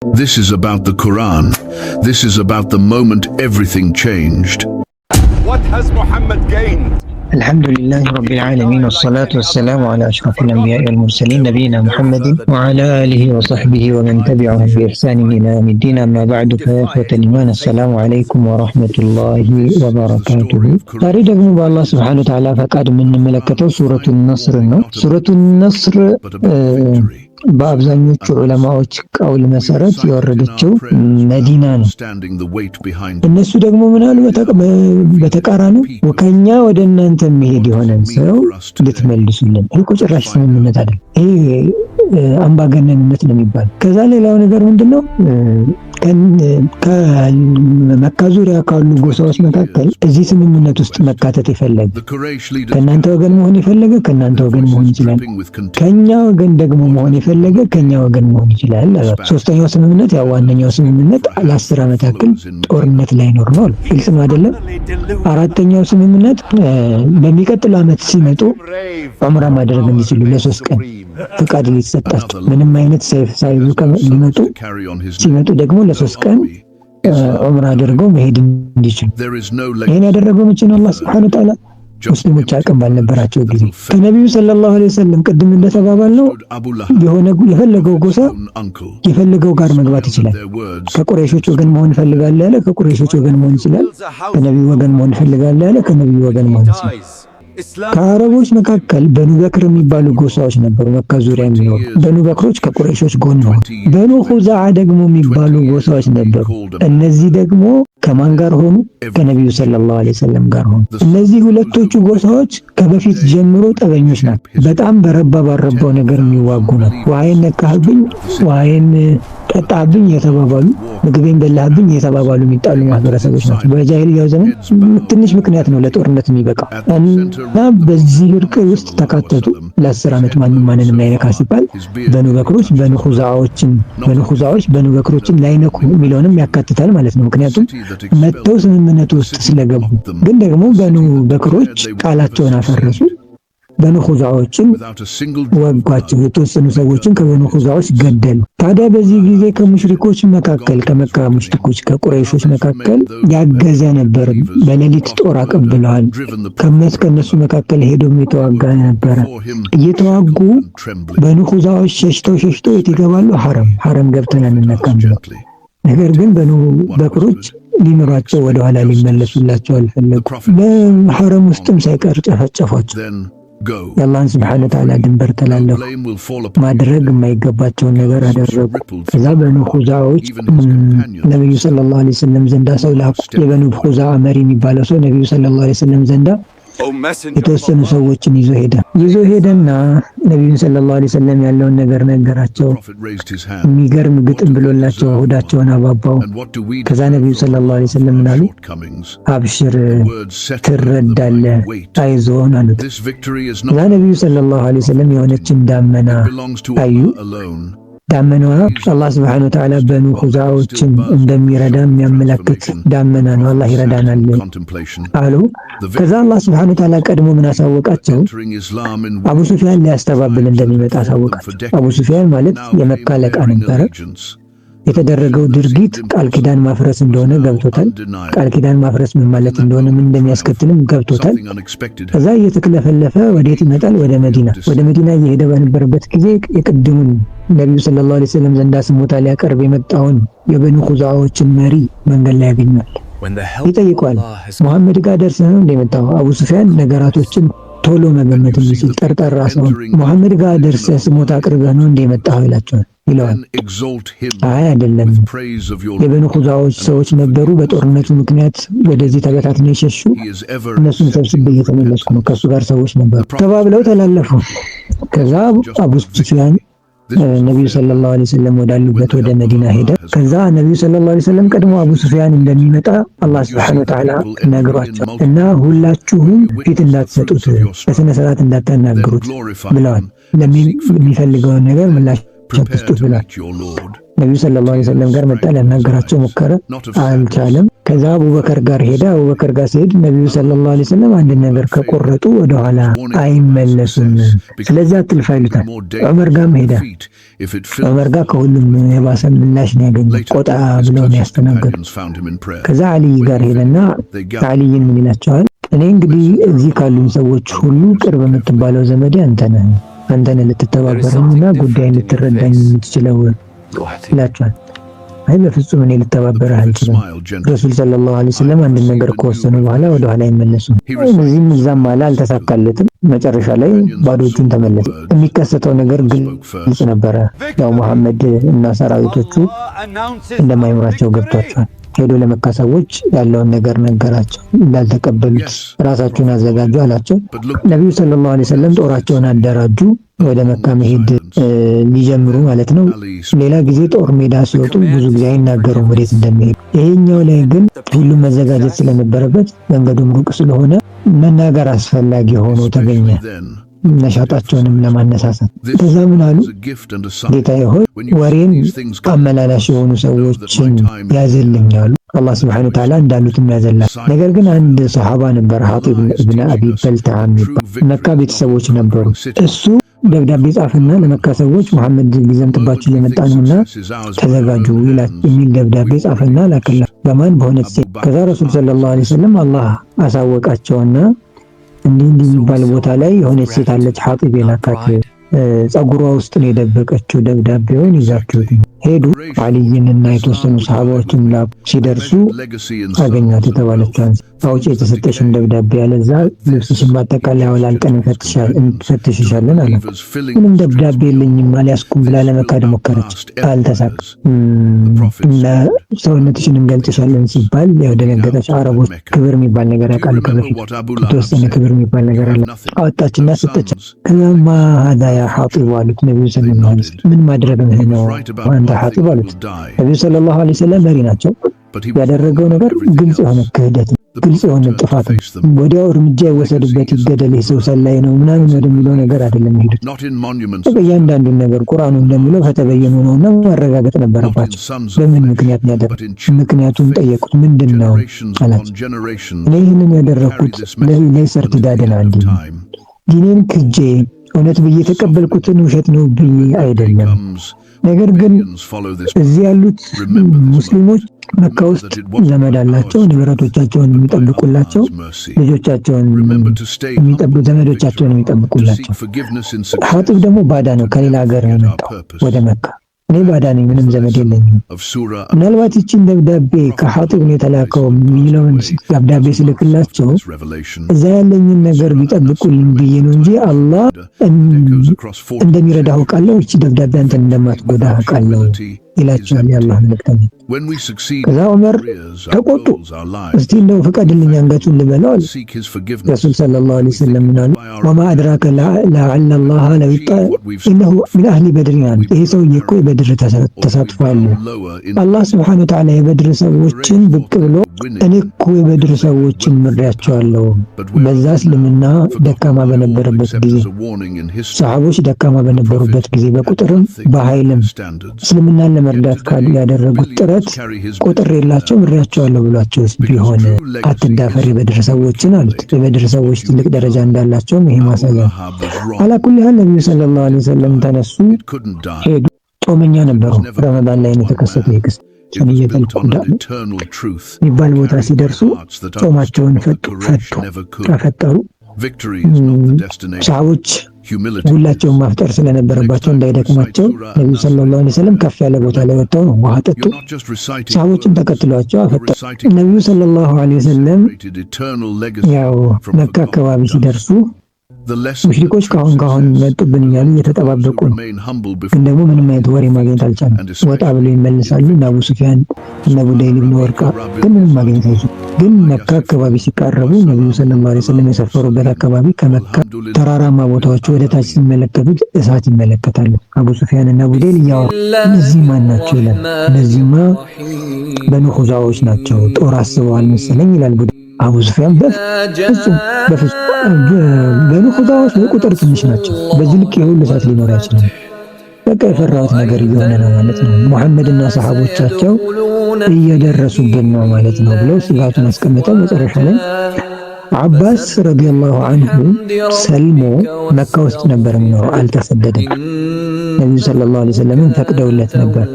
This is about the Quran. This is about the moment everything changed. What has Muhammad gained? الحمد لله رب العالمين، والصلاة والسلام على أشرف الأنبياء والمرسلين، نبينا محمد وعلى آله وصحبه ومن تبعهم بإحسان إلى يوم الدين. أما بعد، فيا إخوة الإيمان، السلام عليكم ورحمة الله وبركاته። ዛሬ ደግሞ በአላህ ስብሐነ ወተዓላ ፈቃድ የምንመለከተው ሱረቱ ነስር ነው። ሱረቱ ነስር But about victory. በአብዛኞቹ ዑለማዎች ቀውል መሰረት የወረደችው መዲና ነው። Standing the weight behind እነሱ ደግሞ ምን አሉ? በተቃራኒው ከኛ ወደ እናንተ የሚሄድ የሆነን ሰው ልትመልሱልን። ይህ እኮ ጭራሽ ስምምነት አይደለም። ይሄ አምባገነንነት ነው የሚባለው። ከዛ ሌላው ነገር ምንድን ነው? ከመካ ዙሪያ ካሉ ጎሳዎች መካከል እዚህ ስምምነት ውስጥ መካተት የፈለገ፣ the Quraysh leaders ከእናንተ ወገን መሆን የፈለገ ከእናንተ ወገን መሆን ይችላል። dripping with contempt. ከኛ ወገን ደግሞ መሆን የፈለገ ከኛ ወገን መሆን ይችላል አሏቸው። ሶስተኛው ስምምነት፣ ያው ዋነኛው ስምምነት፣ ለ10 ዓመት ያክል ጦርነት ላይኖር ነው አሉ። ግልጽ ነው አይደለም? አራተኛው ስምምነት በሚቀጥለው ዓመት ሲመጡ ዑምራ ማድረግ እንዲችሉ ለ3 ቀን ፍቃድ ሊሰጣቸው፣ ምንም አይነት ሰይፍ ሳይዙ ሊመጡ Carry on his ሲመጡ ደግሞ ለ3 ቀን ዑምራ አድርገው መሄድ እንዲችሉ። There is no ይህን ያደረገው መቼ ነው? አላህ ስብሐነ ወተዓላ ሙስሊሞች አቅም ባልነበራቸው ጊዜ ከነቢዩ ሰለላሁ ዐለይሂ ወሰለም ቅድም እንደተባባልነው Abu Lahab, የሆነ የፈለገው ጎሳ own uncle. የፈለገው ጋር መግባት ይችላል። Their words ከቁረይሾች ወገን መሆን እፈልጋለሁ ያለ ከቁረይሾች ወገን መሆን ይችላል። ከነቢዩ ወገን መሆን እፈልጋለሁ ያለ ከነቢዩ ወገን መሆን ይችላል። Dies. Islam ከአረቦች መካከል በኑ በክር የሚባሉ ጎሳዎች ነበሩ፣ መካ ዙሪያ የሚኖሩ። በኑ በክሮች ከቁረይሾች ጎን ሆኑ። በኑ ኹዛዓ ደግሞ የሚባሉ ጎሳዎች ነበሩ። እነዚህ ደግሞ ከማን ጋር ሆኑ? ከነቢዩ ሰለላሁ ዐለይሂ ወሰለም ጋር ሆኑ። እነዚህ ሁለቶቹ ጎሳዎች ከበፊት ጀምሮ ጠበኞች ናቸው። በጣም በረባ ባረባው ነገር የሚዋጉ ናቸው። ውሃዬን ነካህብኝ፣ ውሃዬን ጠጣህብኝ እየተባባሉ፣ ምግቤን በላህብኝ እየተባባሉ የሚጣሉ ማህበረሰቦች ናቸው። በጃሂልያው ዘመን ትንሽ ምክንያት ነው ለጦርነት የሚበቃው እና በዚህ እርቅ ውስጥ ተካተቱ። ለ10 ዓመት ማንም ማንንም ላይነካ ሲባል በኑ በክሮች በኑ ኹዛዎችን፣ በኑ ኹዛዎች በኑ በክሮችን ላይነኩ የሚለውንም ያካትታል ማለት ነው። ምክንያቱም መጥተው ስምምነቱ ውስጥ ስለገቡ። ግን ደግሞ በኑ በክሮች ቃላቸውን አፈረሱ። በኑ ኹዛዎችን without a single ወጓቸው። የተወሰኑ ሰዎችን ከበኑ ኹዛዎች ገደሉ። ታዲያ በዚህ ጊዜ ከሙሽሪኮች መካከል፣ ከመካ ሙሽሪኮች፣ ከቁረይሾች መካከል ያገዘ ነበር። በሌሊት ጦር አቀብለዋል። ከነሱ መካከል ሄዶም የተዋጋ ነበረ። እየተዋጉ trembling በኑ ኹዛዎች ሸሽተው ሸሽተው የት ይገባሉ? ሐረም። ሐረም ገብተን አንነካም ብለው። ነገር ግን በኑ በክሮች ሊምሯቸው ወደኋላ ሊመለሱላቸው አልፈለጉ። በሐረም ውስጥም ሳይቀር ጨፈጨፏቸው። Then go. የአላህን ስብሐነ ወተዓላ ድንበር ተላለፉ። Blame will fall upon ማድረግ የማይገባቸውን ነገር አደረጉ። ከዛ በኑ ኹዛዎች ነቢዩ ሰለላሁ ዐለይሂ ወሰለም ዘንዳ ሰው ላኩ። የበኑ ኹዛ መሪ የሚባለው ሰው ነቢዩ ሰለላሁ ዐለይሂ ወሰለም ዘንዳ O Messenger of የተወሰኑ Allah, ሰዎችን ይዞ ሄደ። ይዞ ሄደና ነቢዩን ሰለላሁ ዐለይሂ ወሰለም ያለውን ነገር ነገራቸው። Prophet raised his hand. የሚገርም ግጥም ብሎላቸው ሆዳቸውን አባባው። And what do we ከዛ ነቢዩ ሰለላሁ ዐለይሂ ወሰለም ምን አሉ? shortcomings? አብሽር፣ Words settled ትረዳለህ፣ weight. አይዞን አሉት። This victory is ከዛ not ነቢዩ ሰለላሁ ዐለይሂ ወሰለም የሆነችን ዳመና belongs to አዩ። Allah alone. ዳመናዋ አላህ ስብሐነ ወተዓላ በኑ ኹዛዎችን እንደሚረዳ የሚያመላክት ዳመና ነው። አላህ ይረዳናል Contemplation. አሉ። ከዛ አላህ ስብሐነ ወተዓላ ቀድሞ ምን አሳወቃቸው? Entering Islam in አቡ ሱፊያን ሊያስተባብል እንደሚመጣ አሳወቃቸው። አቡ ሱፊያን ማለት የመካ አለቃ ነበረ። allegiance. የተደረገው ድርጊት ቃል ኪዳን ማፍረስ እንደሆነ ገብቶታል። ቃል ኪዳን ማፍረስ ምን ማለት እንደሆነ፣ ምን እንደሚያስከትልም ገብቶታል። Something unexpected ከዛ እየተክለፈለፈ ወዴት ይመጣል? ወደ መዲና። ወደ መዲና እየሄደ በነበረበት ጊዜ የቅድሙን ነቢዩ ሰለላሁ ዐለይሂ ወሰለም ዘንዳ ስሞታ ሊያቀርብ የመጣውን የበኑ ኹዛዎችን መሪ መንገድ ላይ ያገኘዋል። When the help of ይጠይቀዋል። Allah has መሐመድ ጋር ደርሰህ ነው እንዴ የመጣው? አቡ ሱፊያን ነገራቶችን ቶሎ መገመት የሚችል ጠርጣራ ሰው፣ መሐመድ ጋር ደርሰህ ስሞታ አቅርበህ ነው እንዴ የመጣኸው ይላቸዋል ይለዋል። Then exalt him አይ አይደለም፣ with praise of your የበኑ ኹዛዎች ሰዎች ነበሩ። በጦርነቱ ምክንያት ወደዚህ ተበታትነው የሸሹ፣ He is ever እነሱን ሰብስቤ እየተመለስኩ ነው። ከእሱ ጋር ሰዎች ነበሩ ተባብለው ተላለፉ። ከዛ አቡ ሱፊያን ነቢዩ ሰለላሁ ዐለይሂ ወሰለም ወዳሉበት ወደ መዲና ሄደ። ከዛ ነቢዩ ሰለላሁ ዐለይሂ ወሰለም ቀድሞ አቡ ሱፊያን እንደሚመጣ አላህ ሱብሓነሁ ወተዓላ ነግሯቸው እና ሁላችሁም ፊት እንዳትሰጡት፣ በስነ ስርዓት እንዳታናግሩት ብለዋል። ለሚፈልገውን ነገር ምላሽ አትስጡት ብለዋል። ነቢዩ ሰለላሁ ዐለይሂ ወሰለም ጋር መጣ፣ ሊያናገራቸው ሞከረ፣ አልቻለም። ከዛ አቡበከር ጋር ሄደ። አቡበከር ጋር ሲሄድ ነቢዩ ሰለላሁ ዐለይሂ ወሰለም አንድ ነገር ከቆረጡ ወደኋላ አይመለሱም፣ ስለዚህ አትልፋ ይሉታል። ዑመር ጋርም ሄደ። ዑመር ጋር ከሁሉም የባሰ ምላሽ ነው ያገኘው። ቆጣ ብለው ነው ያስተናገዱ። ከዛ አልይ ጋር ሄደና አልይን ምን ይላቸዋል? እኔ እንግዲህ እዚህ ካሉኝ ሰዎች ሁሉ ቅርብ የምትባለው ዘመዴ አንተ ነህ፣ አንተ ነህ ልትተባበረኝና ጉዳይን ልትረዳኝ የምትችለው ይላቸዋል። አይ በፍጹም እኔ ልተባበረህ አልችልም። ረሱል ሰለላሁ ዐለይሂ ወሰለም አንድ ነገር ከወሰኑ በኋላ ወደ ኋላ አይመለሱም። እዚህም እዛም አለ፣ አልተሳካለትም። መጨረሻ ላይ ባዶ እጁን ተመለሰ። የሚከሰተው ነገር ግልጽ ነበረ። ያው መሐመድ እና ሰራዊቶቹ እንደማይምራቸው ገብቷቸዋል። ሄዶ ለመካ ሰዎች ያለውን ነገር ነገራቸው። እንዳልተቀበሉት ራሳችሁን አዘጋጁ አላቸው። ነቢዩ ሰለላሁ ዐለይሂ ወሰለም ጦራቸውን አደራጁ። ወደ መካ መሄድ ሊጀምሩ ማለት ነው። ሌላ ጊዜ ጦር ሜዳ ሲወጡ ብዙ ጊዜ አይናገሩም ወዴት እንደሚሄዱ። ይሄኛው ላይ ግን ሁሉም መዘጋጀት ስለነበረበት መንገዱም ሩቅ ስለሆነ መናገር አስፈላጊ ሆኖ ተገኘ። ነሻጣቸውንም ለማነሳሳት ከዛ ምን አሉ? ጌታዬ ሆይ ወሬን አመላላሽ የሆኑ ሰዎችን ያዘልኝ አሉ። አላህ ስብሐነሁ ወተዓላ እንዳሉትም ያዘላል። ነገር ግን አንድ ሰሐባ ነበር፣ ሐጢብ እብነ አቢ በልተዓ የሚባል መካ ቤተሰቦች ነበሩ። እሱ ደብዳቤ ጻፍና ለመካ ሰዎች መሐመድ ሊዘምትባችሁ እየመጣ ነውና ተዘጋጁ የሚል ደብዳቤ ጻፈና ላከላ። በማን በሆነች ሴት። ከዛ ረሱል ሰለላሁ ዐለይሂ ወሰለም አላህ አሳወቃቸውና እንዲህ እንዲህ የሚባል ቦታ ላይ የሆነች ሴት አለች፣ ሐጢብ የላካት ጸጉሯ ውስጥ ነው የደበቀችው ደብዳቤውን ይዛችሁት ሄዱ። አልይንና የተወሰኑ ሰሃባዎችን ላኩ። ሲደርሱ አገኟት የተባለችዋን አውጪ የተሰጠሽን ደብዳቤ፣ ያለዛ ልብስሽን በአጠቃላይ አወላልቀን እንፈትሽሻለን አላት። ምንም ደብዳቤ የለኝም አልያዝኩም ብላ ለመካድ ሞከረች፣ አልተሳካም። እና ሰውነትሽን እንገልጽሻለን ሲባል ያው ደነገጠች። አረቦች ክብር የሚባል ነገር ያውቃሉ ከበፊት የተወሰነ ክብር የሚባል ነገር አለ። አወጣችና ሰጠች። ከዛማ ሀዛ ያ ሐጢብ አሉት ነቢዩ ሰለላሁ ዐለይሂ ወሰለም። ምን ማድረግ ነው አንተ ሐጢብ አሉት። ነቢዩ ሰለላሁ ዐለይሂ ወሰለም መሪ ናቸው። ያደረገው ነገር ግልጽ የሆነ ክህደት ነው፣ ግልጽ የሆነ ጥፋት ነው። ወዲያው እርምጃ ይወሰድበት፣ ይገደል፣ ይህ ሰው ሰላይ ነው ምናምን ወደሚለው ነገር አይደለም የሄዱት። እያንዳንዱን ነገር ቁርአኑ እንደሚለው ፈተበየኑ ነውና ማረጋገጥ ነበረባቸው። በምን ምክንያት ነው ያደረጉት? ምክንያቱም ጠየቁት። ምንድን ነው አላቸው። እኔ ይህንን ያደረግኩት ለይሰ ኢርቲዳድን አንዲ ዲኔን ክጄ እውነት ብዬ የተቀበልኩትን ውሸት ነው ብዬ አይደለም። ነገር ግን እዚህ ያሉት ሙስሊሞች መካ ውስጥ ዘመድ አላቸው፣ ንብረቶቻቸውን የሚጠብቁላቸው፣ ልጆቻቸውን የሚጠብቁ፣ ዘመዶቻቸውን የሚጠብቁላቸው። ሐጢብ ደግሞ ባዳ ነው፣ ከሌላ ሀገር ነው የመጣው ወደ መካ። እኔ ባዳ ነኝ፣ ምንም ዘመድ የለኝም። ምናልባት ይችን ደብዳቤ ከሐጢብ ነው የተላከው የሚለውን ደብዳቤ ስልክላቸው እዛ ያለኝን ነገር ቢጠብቁልኝ ብዬ ነው እንጂ አላህ እንደሚረዳ አውቃለሁ። ይቺ ደብዳቤ አንተን እንደማትጎዳ አውቃለሁ ይላቸዋል የአላህ መልእክተኛ። ከዛ ዑመር ተቆጡ። እስቲ እንደው ፍቀድልኝ አንገቱን ልበለው አሉ። ረሱል ሰለላሁ ዐለይሂ ወሰለም ምን አሉ? ወማ አድራከ ለዐለ አላህ ለይጣ ኢነሁ ሚን አህሊ በድር አሉ። ይሄ ሰውዬ እኮ የበድር ተሳትፎ አለ። አላህ ስብሐነሁ ወተዓላ የበድር ሰዎችን ብቅ ብሎ እኔ እኮ የበድር ሰዎችን ምሬያቸዋለሁ። በዛ እስልምና ደካማ በነበረበት ጊዜ፣ ሰሃቦች ደካማ በነበሩበት ጊዜ በቁጥርም በኃይልም እስልምናን ለመርዳት ካሉ ያደረጉት ጥረት ቁጥር የላቸው ምሬያቸዋለሁ ብሏቸው ቢሆን አትዳፈር የበድር ሰዎችን አሉት። የበድር ሰዎች ትልቅ ደረጃ እንዳላቸውም ይሄ ማሳያ ነው። አላኩል ያህል ነቢዩ ሰለላሁ ዐለይሂ ወሰለም ተነሱ፣ ሄዱ። ጾመኛ ነበሩ። ረመዳን ላይ ነው የተከሰተው ይህ ክስተት። ሰንየተል ቁዳ የሚባል ቦታ ሲደርሱ ጾማቸውን ፈቱ፣ አፈጠሩ። ሰሃቦች ሁላቸውን ማፍጠር ስለነበረባቸው እንዳይደክማቸው ነቢዩ ሰለላሁ ዐለይሂ ወሰለም ከፍ ያለ ቦታ ላይ ወጥተው ነው ውሃ ጠጡ። ሰሃቦችም ተከትሏቸው አፈጠሩ። ነቢዩ ሰለላሁ ዐለይሂ ወሰለም ያው መካ አካባቢ ሲደርሱ ሙሽሪኮች ካሁን ካሁን መጡብን እያሉ እየተጠባበቁ ነው። ግን ደግሞ ምንም አይነት ወሬ ማግኘት አልቻለም። ወጣ ብለው ይመልሳሉ። እነ አቡ ሱፊያን እነ ቡደይል ብን ወርቃ ግን ምንም ማግኘት አይችሉም። ግን መካ አካባቢ ሲቃረቡ ነቢዩ ሰለላሁ ዐለይሂ ወሰለም የሰፈሩበት አካባቢ ከመካ ተራራማ ቦታዎች ወደ ታች ሲመለከቱት እሳት ይመለከታሉ። አቡ ሱፊያን እና ቡደይል እያወሩ እነዚህ ማን ናቸው ይላል። እነዚህማ በኑ ኹዛዎች ናቸው፣ ጦር አስበዋል መሰለኝ ይላል ቡደይል። አቡ ሱፊያን በፍጹም በፍጹም በኑ ኹዛዎች በቁጥር ትንሽ ናቸው። በዚህ ልክ የሁሉ እሳት ሊኖር አይችልም። በቃ የፈራሁት ነገር እየሆነ ነው ማለት ነው። ሙሐመድና ሰሓቦቻቸው እየደረሱብን ነው ማለት ነው ብለው ስጋቱን አስቀምጠው መጨረሻ ላይ አባስ رضي الله عنه ሰልሞ መካ ውስጥ ነበር የሚኖረው፣ አልተሰደደም። ነቢዩ صلى الله عليه وسلم ፈቅደውለት ነበር።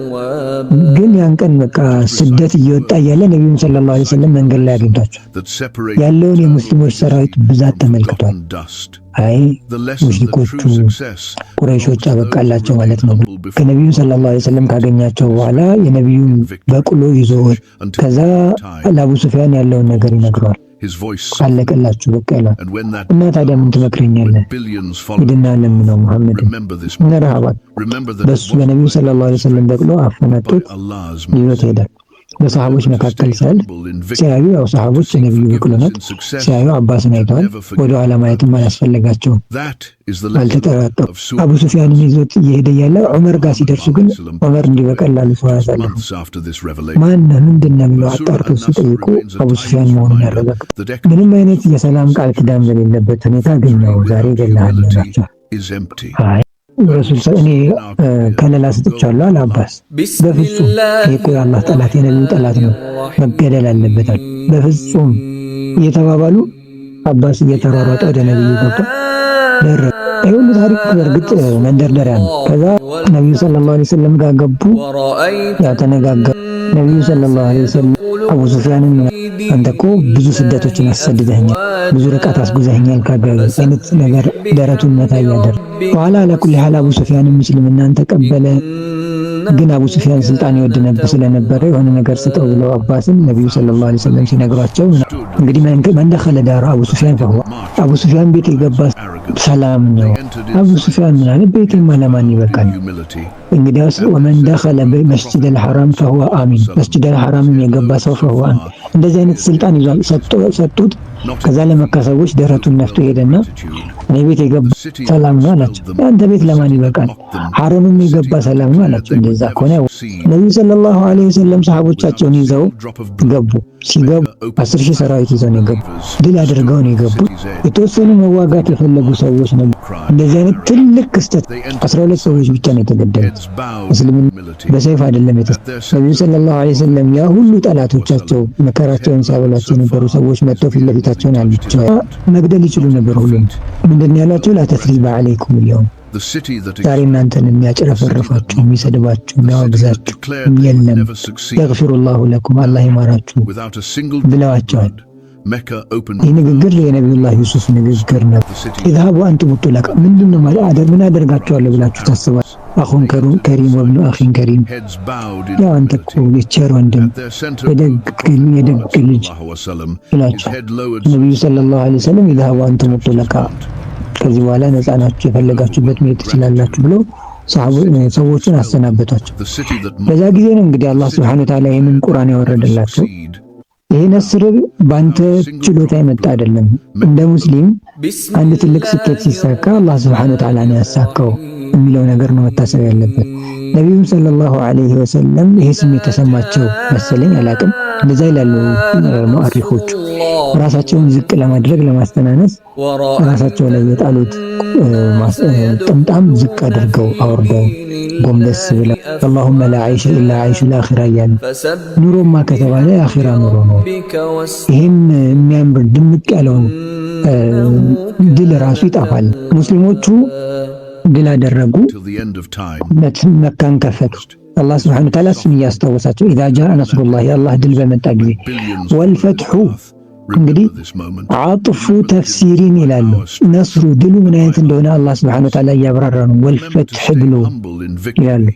ግን ያን ቀን በቃ ስደት እየወጣ እያለ ነቢዩም صلى الله عليه وسلم መንገድ ላይ አግኝቷቸው ያለውን የሙስሊሞች ሰራዊት ብዛት ተመልክቷል። አይ ሙሽሪኮቹ ቁረይሾች አበቃላቸው ማለት ነው። ከነቢዩ صلى الله عليه وسلم ካገኛቸው በኋላ የነቢዩን በቅሎ ይዞ ከዛ ለአቡ ሱፊያን ያለውን ነገር ይነግረዋል። አለቀላችሁ በቃ ይላል። እና ታዲያ ምን ትመክረኛለህ? ሂድና ለምነው ሙሐመድን መርሃባ። በሱ በነቢዩ صلى الله عليه وسلم በቅሎ አፈናጦት ይዞት ሄዳል። በሰሃቦች መካከል ሲያልፍ ሲያዩ ያው ሰሃቦች የነቢዩ በቅሎ ናት ሲያዩ አባስን አይተዋል። ወደ ኋላ ማየትም አላስፈለጋቸውም፣ አልተጠራጠሩ። አቡ ሱፊያንን ይዞት እየሄደ እያለ ዑመር ጋር ሲደርሱ ግን ዑመር እንዲህ በቀላሉ ሰው አያሳልፉም። ማነህ ምንድን ነህ ብለው አጣርቶ ሲጠይቁ አቡ ሱፊያን መሆኑን ያረጋግጡ። ምንም አይነት የሰላም ቃል ኪዳን በሌለበት ሁኔታ አገኘው፣ ዛሬ እገልሃለሁ ናቸው። አይ ረሱል እኔ ከለላ ሰጥቻለሁ አለ አባስ። በፍጹም ይህ እኮ የአላህ ጠላት የነቢዩ ጠላት ነው፣ መገደል አለበታል። በፍጹም እየተባባሉ አባስ እየተሯሯጠ ወደ ነቢዩ ገብቶ ደረ ይህ ሁሉ ታሪክ በእርግጥ መንደርደሪያ ነው። ከዛ ነቢዩ صلى الله عليه وسلم ጋር ገቡ፣ ያው ተነጋገሩ። ነቢዩ صلى الله عليه وسلم አቡ ሱፊያንን አንተ እኮ ብዙ ስደቶችን አሰድደኸኛል፣ ብዙ ርቀት አስጉዘኸኛል ከሀገር አይነት ነገር ደረቱን መታ እያደረገ በኋላ على كل حال አቡ ሱፊያንም እስልምናን ተቀበለ። ግን አቡ ሱፊያን ስልጣን ይወድ ነበር ስለነበረ የሆነ ነገር ስጠው ብለው አባስን ነቢዩ صلى الله عليه وسلم ሲነግሯቸው እንግዲህ من دخل دار أبو سفيان فهو አቡ ሱፊያን ቤት የገባ ሰላም ነው። አቡ ሱፊያን ምን አለ? ቤቴማ ለማን ይበቃል? እንግዲያውስ ومن دخل المسجد الحرام فهو آمن፣ መስጂድ አልሐራምም የገባ ሰው فهو آمن። እንደዚህ አይነት ስልጣን ይዟል ሰጡት። ከዛ ለመካ ሰዎች ደረቱን ነፍቶ ሄደና እኔ ቤት የገባ ሰላም ነው አላቸው። አንተ ቤት ለማን ይበቃል? ሐረምም የገባ ሰላም ነው አላቸው። እንደዛ ከሆነ ነቢዩ صلى الله عليه وسلم ሰሃቦቻቸውን ይዘው ገቡ። ሲገቡ 10,000 ሰራዊት ይዘው ነው የገቡ። ድል አድርገው ነው የገቡት። የተወሰኑ መዋጋት የፈለጉ ሰዎች ነበሩ። እንደዚህ አይነት ትልቅ ክስተት 12 ሰዎች ብቻ ነው የተገደሉት። እስልምና በሰይፍ አይደለም። ነቢዩ صلى الله عليه وسلم ያ ሁሉ ጠላቶቻቸው መከራቸውን ሲያበሏቸው የነበሩ ሰዎች መጥተው ፊት ለፊታቸውን ያሉቸው መግደል ይችሉ ነበር። ሁሉም ምንድን ያሏቸው? لا تثريب عليكم اليوم፣ ዛሬ እናንተን የሚያጭረፈርፋችሁ፣ የሚሰድባችሁ፣ የሚያወግዛችሁ የለም። يغفر الله لكم አላህ ይማራችሁ ብለዋቸዋል። ይህ ንግግር የነቢዩላህ ዩሱፍ ንግግር ነበር። اذهبوا أنتم الطلقاء ምንድን ነው ምን አደርጋቸዋለሁ ብላችሁ ታስባል? أخ كريم وابن أخ كريم፣ ያው አንተ እኮ የቸር ወንድም የደግ ልጅ ይላቸዋል። ነቢዩ صلى الله عليه وسلم اذهبوا أنتم الطلقاء ከዚህ በኋላ ነፃ ናችሁ፣ የፈለጋችሁበት መሄድ ትችላላችሁ ብሎ ሰዎችን አሰናበቷቸው። በዛ ጊዜ ነው እንግዲህ አላህ سبحانه وتعالى ይህንን ቁርአን ያወረደላቸው። ይህ ነስር በአንተ ችሎታ የመጣ አይደለም። እንደ ሙስሊም አንድ ትልቅ ስኬት ሲሳካ አላህ سبحانه وتعالى ነው ያሳካው የሚለው ነገር ነው መታሰብ ያለበት። ነቢዩም صلى الله عليه وسلم ይሄ ስሜት ተሰማቸው መሰለኝ፣ አላቅም። እንደዛ ይላሉ ሙአሪኾቹ። ራሳቸውን ዝቅ ለማድረግ ለማስተናነስ ራሳቸው ላይ የጣሉት ጥምጣም ዝቅ አድርገው አውርደው ጎንበስ ብለው اللهم لا عيش إلا عيش الآخرة እያሉ ኑሮማ ከተባለ የአኺራ ኑሮ ነው። ይህም የሚያምር ድምቅ ያለውን ድል ራሱ ይጠፋል። ሙስሊሞቹ ድል አደረጉ፣ መካን ከፈቱ። አላህ سبحانه وتعالى እሱን እያስታወሳቸው إذا جاء نصر الله የአላህ ድል በመጣ ጊዜ والفتح እንግዲህ عطف تفسير ይላሉ። ነስሩ ድሉ ምን አይነት እንደሆነ አላህ سبحانه وتعالى እያብራራ ነው። والفتح ብሎ ይላሉ።